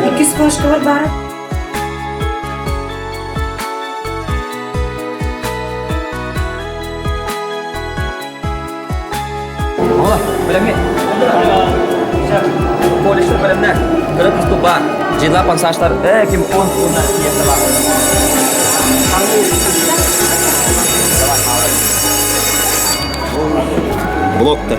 Иккис флажкалар баар. Ола, бэлэмҥэ. Колледжтар бэлэмнэ. Кыра кустук баар. Дьила пансаштар э ким он уонна тиэстэ баар. Блокта.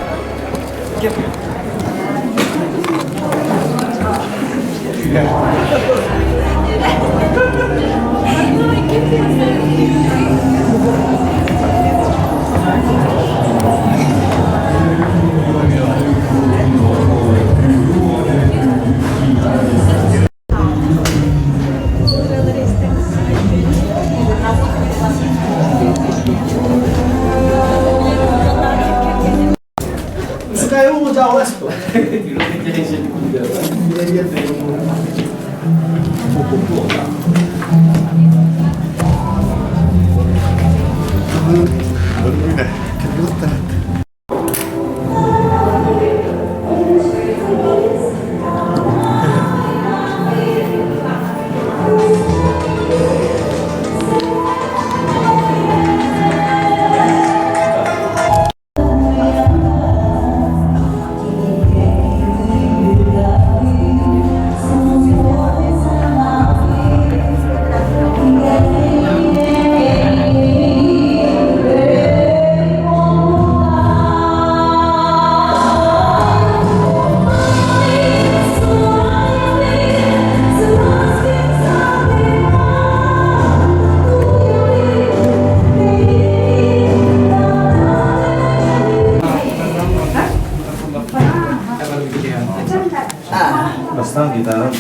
Бастаан гитарам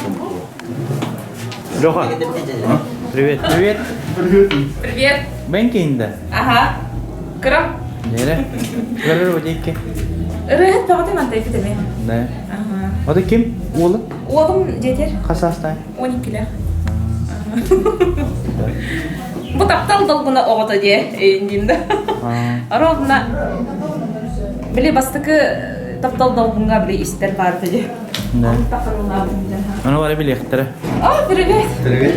Леха, привет. Привет. Привет. Бен кейинде. Ага. Кыра. Нере? Көрөр одейке. Ырыһыт бөҕөтө мантайбыт эми. Не. Ага. Ода ким? Уолу? Уолум жетер. Хасастай. 12-лэх. Бу таптал долгуна оҕото дии эйиндиин да. Ровно били бастакы таптал долгунга били истер баар дии. Да. Ону бары билиэхтэрэ. О, привет. Привет.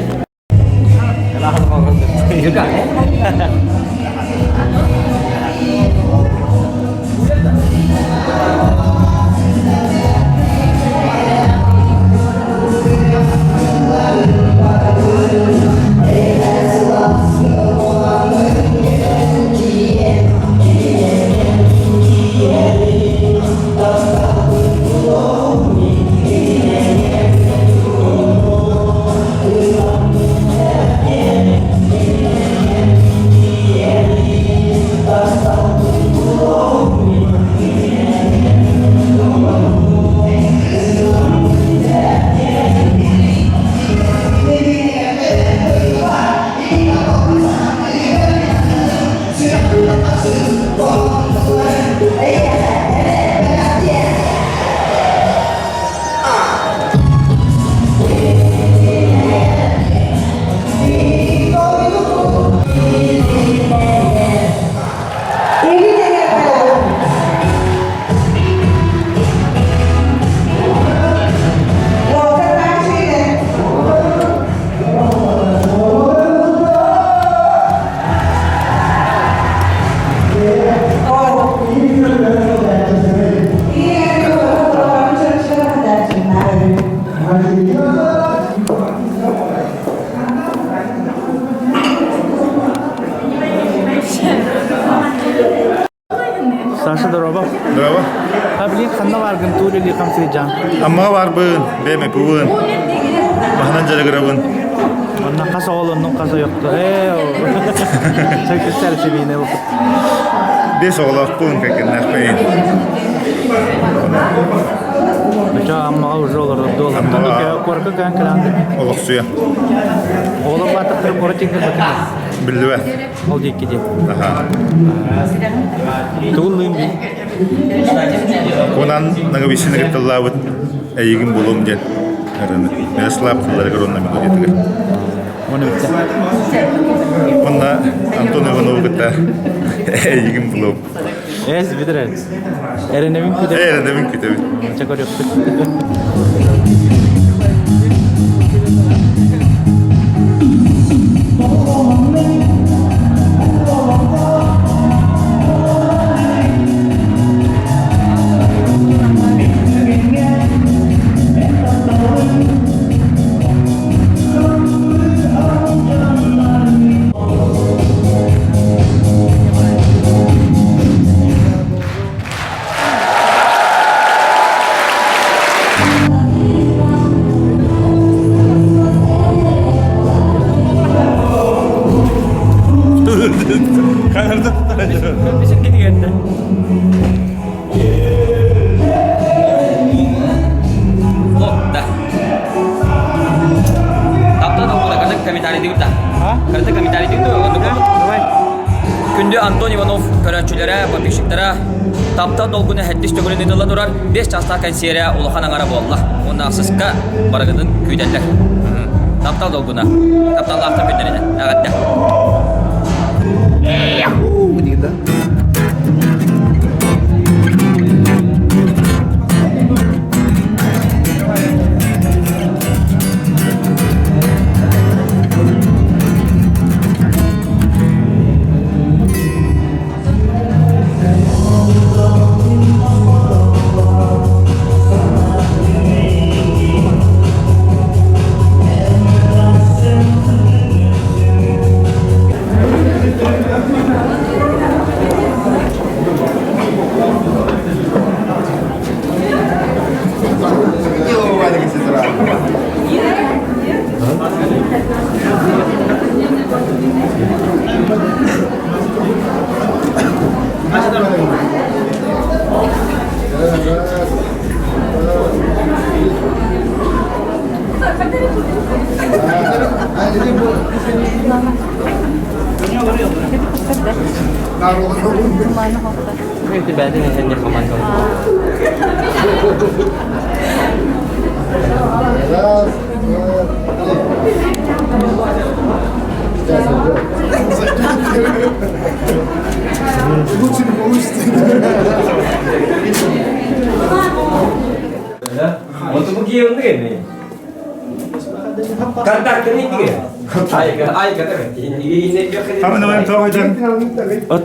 Саша, дороба. Дороба. Таблин ханна баргын туурили хамсыйжан. Аммаға барбын, бэйэм эппибин. Маһынан дьарыгырабын. Онна хас оҕолоннун хас ойохто. Ээ, Сөкүстэр сибиинэ бу. Бес оҕолоохпун, кэргэннээхпин. Бача Аммаҕа уже олордо. Аммаҕа Куорка кээн кэлээн. олохсуйа. Оҕолор баатахтары куорат тиҥкин бакына. Биллибэт. Ол диэки дии. Аха. Тугун би? Кунан Наговицыны кытталлаабыт эйигин булуом диэн. Ырыаны. Мирослав тылларыгар уонна мелодиятыгар. Уонна бүттэ. Уонна Антон Иванову кытта эйигин булуом. Эс бүтэр. Эрэнэбин күтэбин. Эрэнэбин күтэбин. Чэ көрүөхпүт. Да. Таптал кырдык комментарий да. Кырдык комментарий Давай. Күндү Антон Иванов көрөөччүлэрэ, подписчиктара таптал долгуна хэттис төгүлүн ыытылла турар 5 чаастаах кэнсиэрэ улахан аҥара буолла. Уонна ахсыска барыгытын күүтэллэр. Таптал долгуна. Тапталлаахтар күннэринэн. Эҕэрдэ.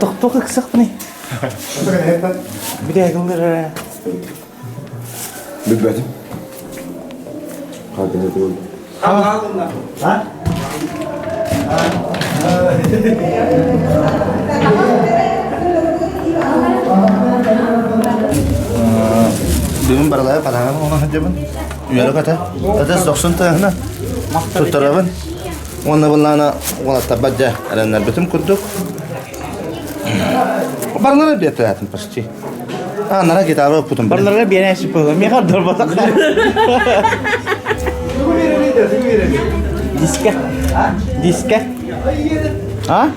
Тохтох ыксахпыный. Бүтэһигин Билбэтим. Хардыҥа тугул. А? Бүгүн барылара панаһын оҥоро сылдьабын. Үөрэ көтө. Ытыс дохсун тыаһына туттарабын. Уонна былаана уолаттарбат дьэ эрэннэрбитим курдук. Барылара биэртэлээтим почти. А, нара гитара оппутум. Барыларга биэрээччи буолла. Миэхэ ордорботох. Диска. Диска. А?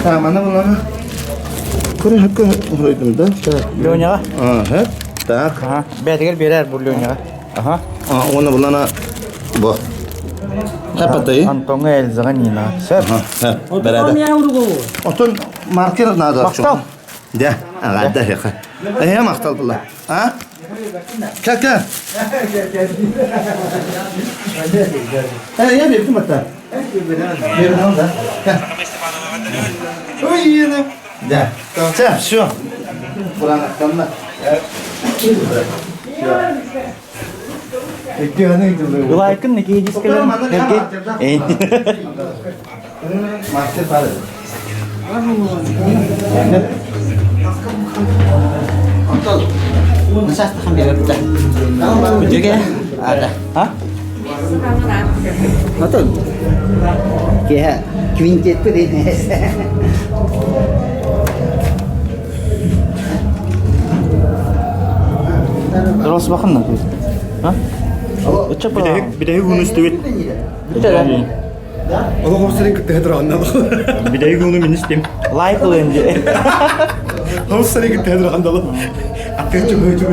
Таамана булана. Көрө хөккө хоруйдум да. Леняға. Ага. Так. Ага. Бәтигер берер бу Леняға. Ага. Уонна булана бу. Хапатай. Антонга Эльзаға Нина. Сөп. Бәрәдә. Отон маркер надо. Мақтал. Да, ага, да, Э, мақтал була. А? Кака? Э, я бердим ата. Бердим да. Ой, Да. Все, все. Куранактанна. Лайкын неке дискелер. Мастер бар. А? Квинтет Дұрыс бақын А? Үтче па? Бидэһи күн үстүбүт. Бүтэ. Олох хомсарын кытта туран Бидей гуну министим. Лайк ылын дии. Хомсарын кытта туран далы. Аттык чугу чугу.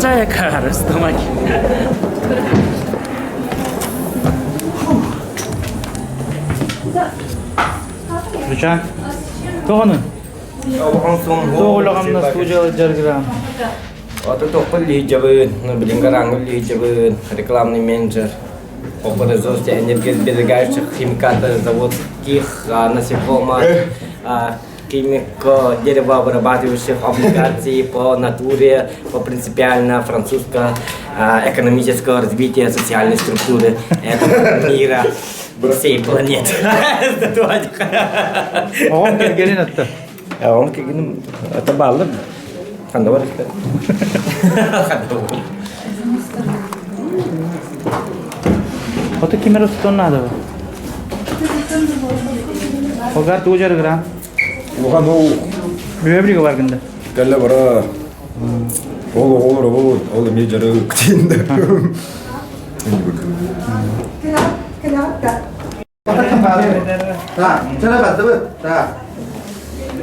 Жая карыстымак. Рычаг. Тоҕону? Тоҕулаҕамна студияла жаргырам. Ото тохпул лиһиджабын, билин гарангул лиһиджабын, рекламный менеджер. По производству энергосберегающих химикатов заводских насекомых, химико деревообрабатывающих облигаций по натуре, по принципиально французско-экономического развития социальной структуры этого мира всей планеты. Оҕом кэргэнин атта. Оҕом кэргэним это баллы. Ханда бар Ото кимер устун надо. Огар туу жарыгыра. Улахан ол Бүөбүрүгө бар гында. Кэллэ бара. Ол оҕолор ол ол эмиэ жарык тиинде.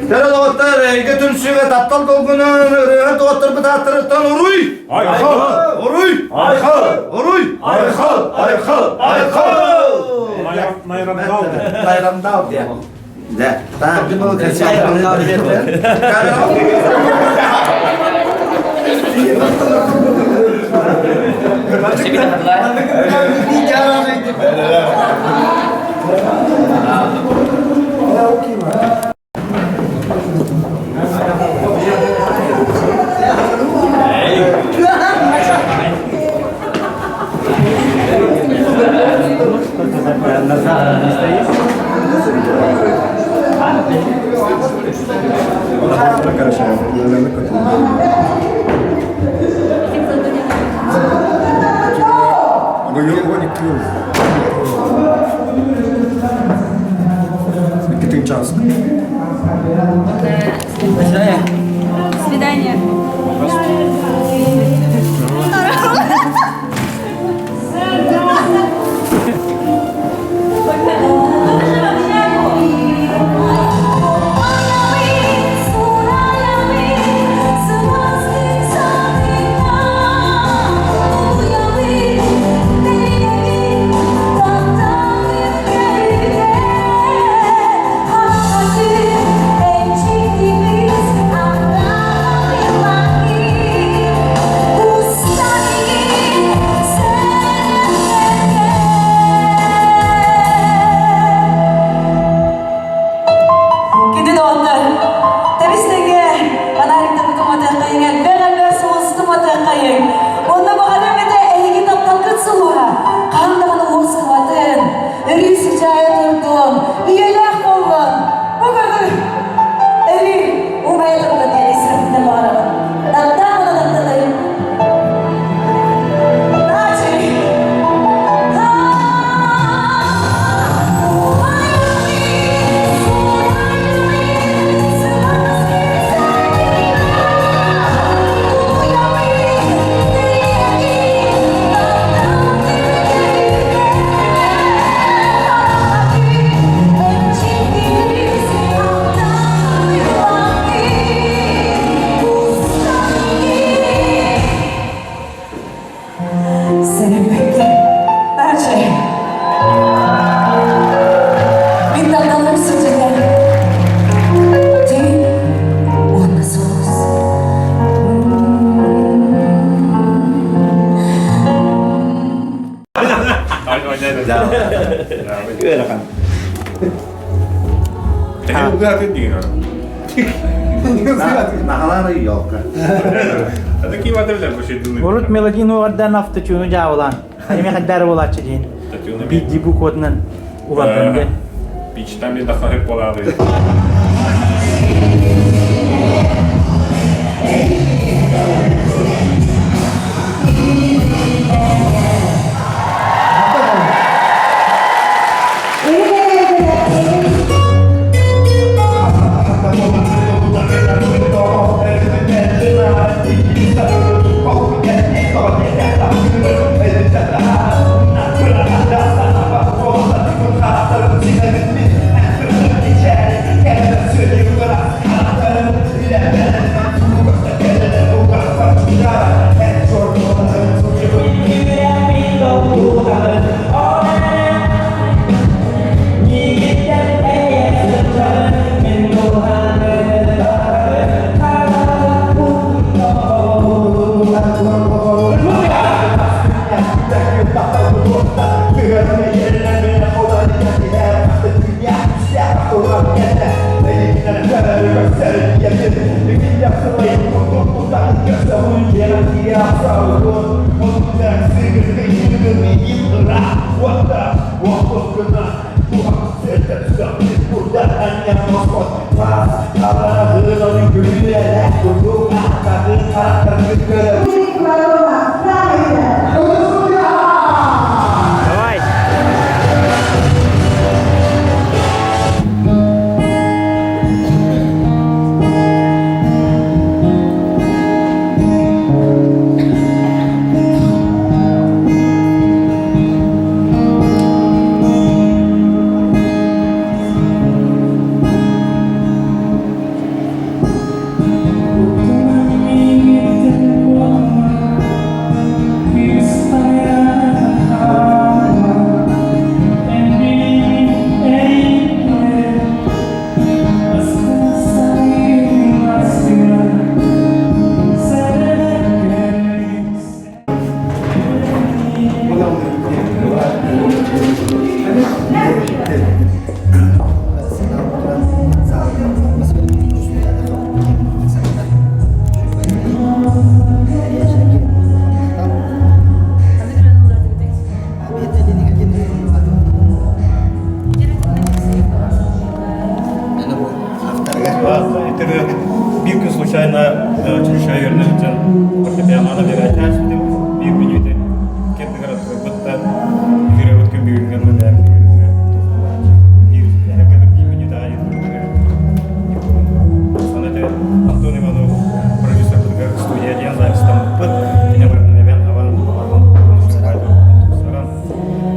Төрө доҕоттор, эйгэ түмсүүгэ таптал долгунун ырыаһын доҕотторбут ааттарыттан уруй! Айхал! Уруй! Айхал! Уруй! Айхал! Айхал! Айхал! Найрамдал. Найрамдал диye. Да. Так, был Свидание. Күндү доҕоттор, тэбис-тэҥҥэ фонариктарбытын уматыаххайыҥ, элбэх-элбэх сулусту уматыаххайыҥ. Онно баҕарыам этэ эһиги тапталгыт сулуһа хаһан даҕаны уоскубатын, өрүү сыдьаайа турдун, үйэлээх буоллун. Бу көргүн, өрүү умайа турдун диэн ис-сүрэхпиттэн баҕарабын. Таптаан уонна таптатыҥ. Seni bekle. Her şey. Мин тапталым сылдьыгар. Ты уонна соҕус. Урут мелодин уордан автотюну дьаабылаан. Эми хайдары буолааччы диин. Бидди букватынан улардан диэн. Пичтан bir daha hep болады. Давай! Биир күн случайно училищеҕа үөрэнэ сылдьан фортепианоҕа биэрээччи биир мүнүүтэ кирдигэр аттарбыттан үөрөбүт күн бүгүҥҥэ дылы бэйэм биир биир мүнүүтэ аайы Аны Антон Иванов продюсербытыгар студия диэн записьтаммыппыт кини барытын эбэн абан тупсаран күн бүгүҥҥэ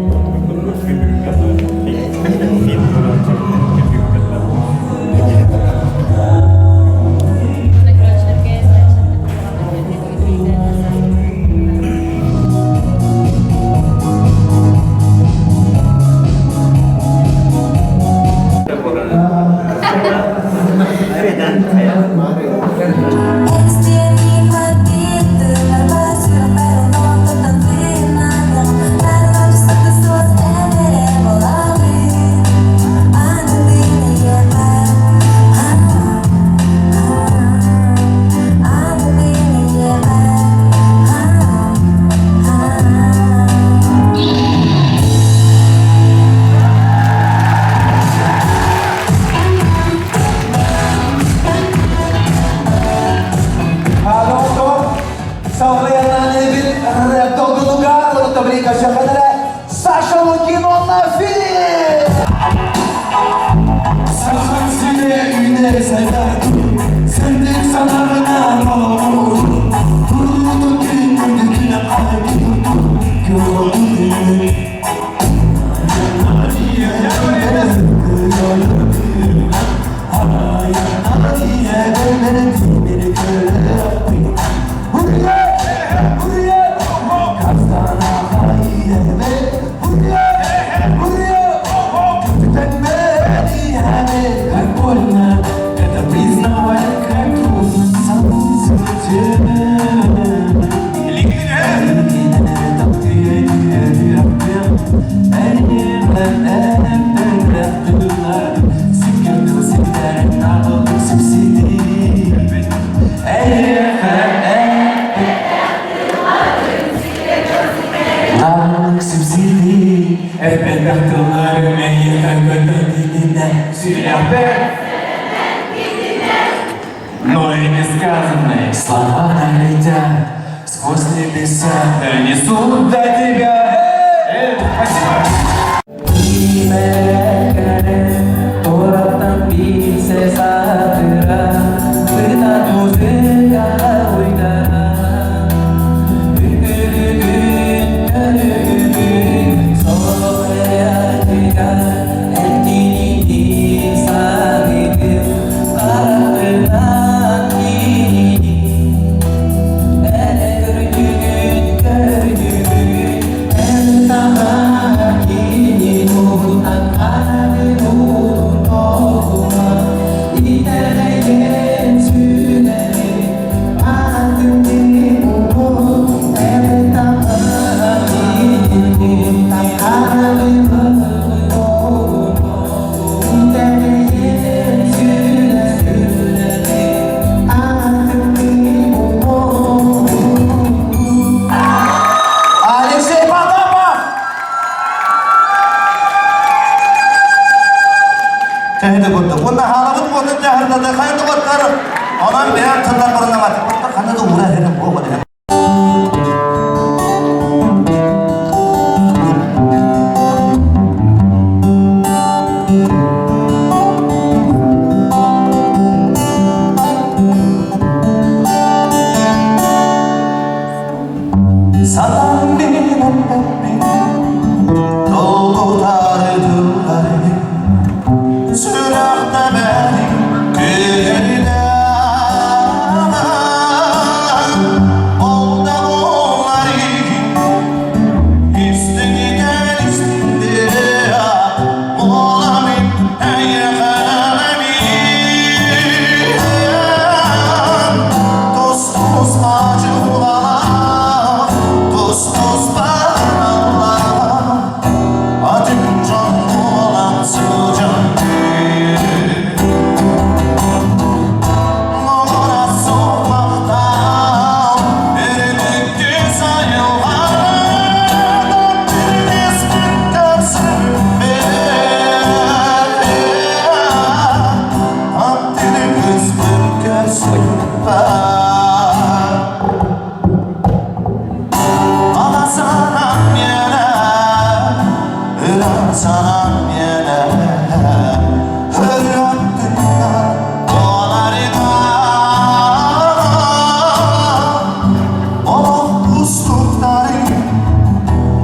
Саша Лукин на филе! Но и несказанные слова налетят сквозь небеса, донесут до тебя. Спасибо. Онон бэйэм тылларбарынан атыппыттар ханна да уура эрэ буолбат. Санам билбэппин, долгутары сүрэхтэмэри күнүнэн ол да буоллар истиҥитэн истиҥдээ буоламын эйиэхэ Тус-туспа дьылҕалаах, тус-туспа аналлаах, атын дьон буолан сылдьан Муҥура суохмахтаах, өрүтүктүү сайылҕан, Тиргиспит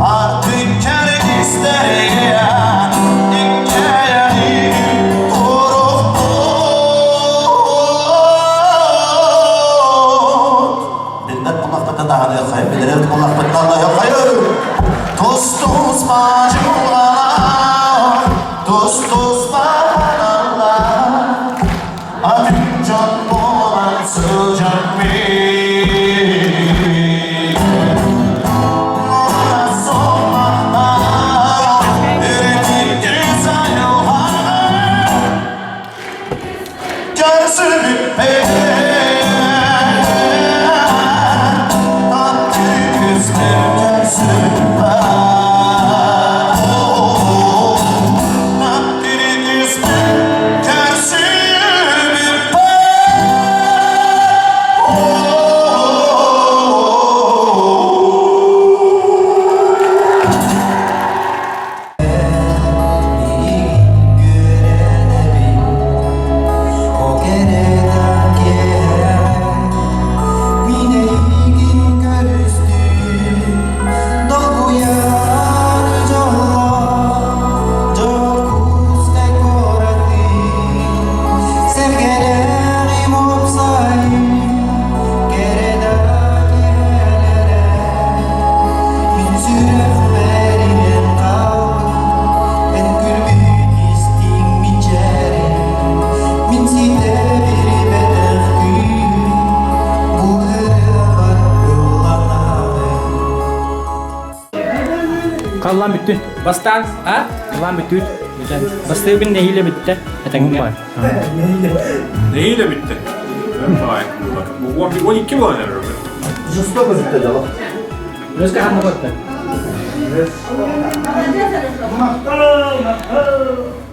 Artık kerek isteyen Билбэт буллахпыттан даҕаны хайа билэрэр буллахпыттан да хайа Тус-тус баачылалар, тус-тус баалалар, атын дьон буолан сылдьан Халлаан бүттүн. Бастаан, а? Халлаан бүттүт. Бастыыбын нэһиилэ бүттэ. Этэҥҥэ. Нэһиилэ бүттэ. 12 буолан эрэр. Жестоко бүттэ дьоло. Өскө ханна барда? Махтал, махтал.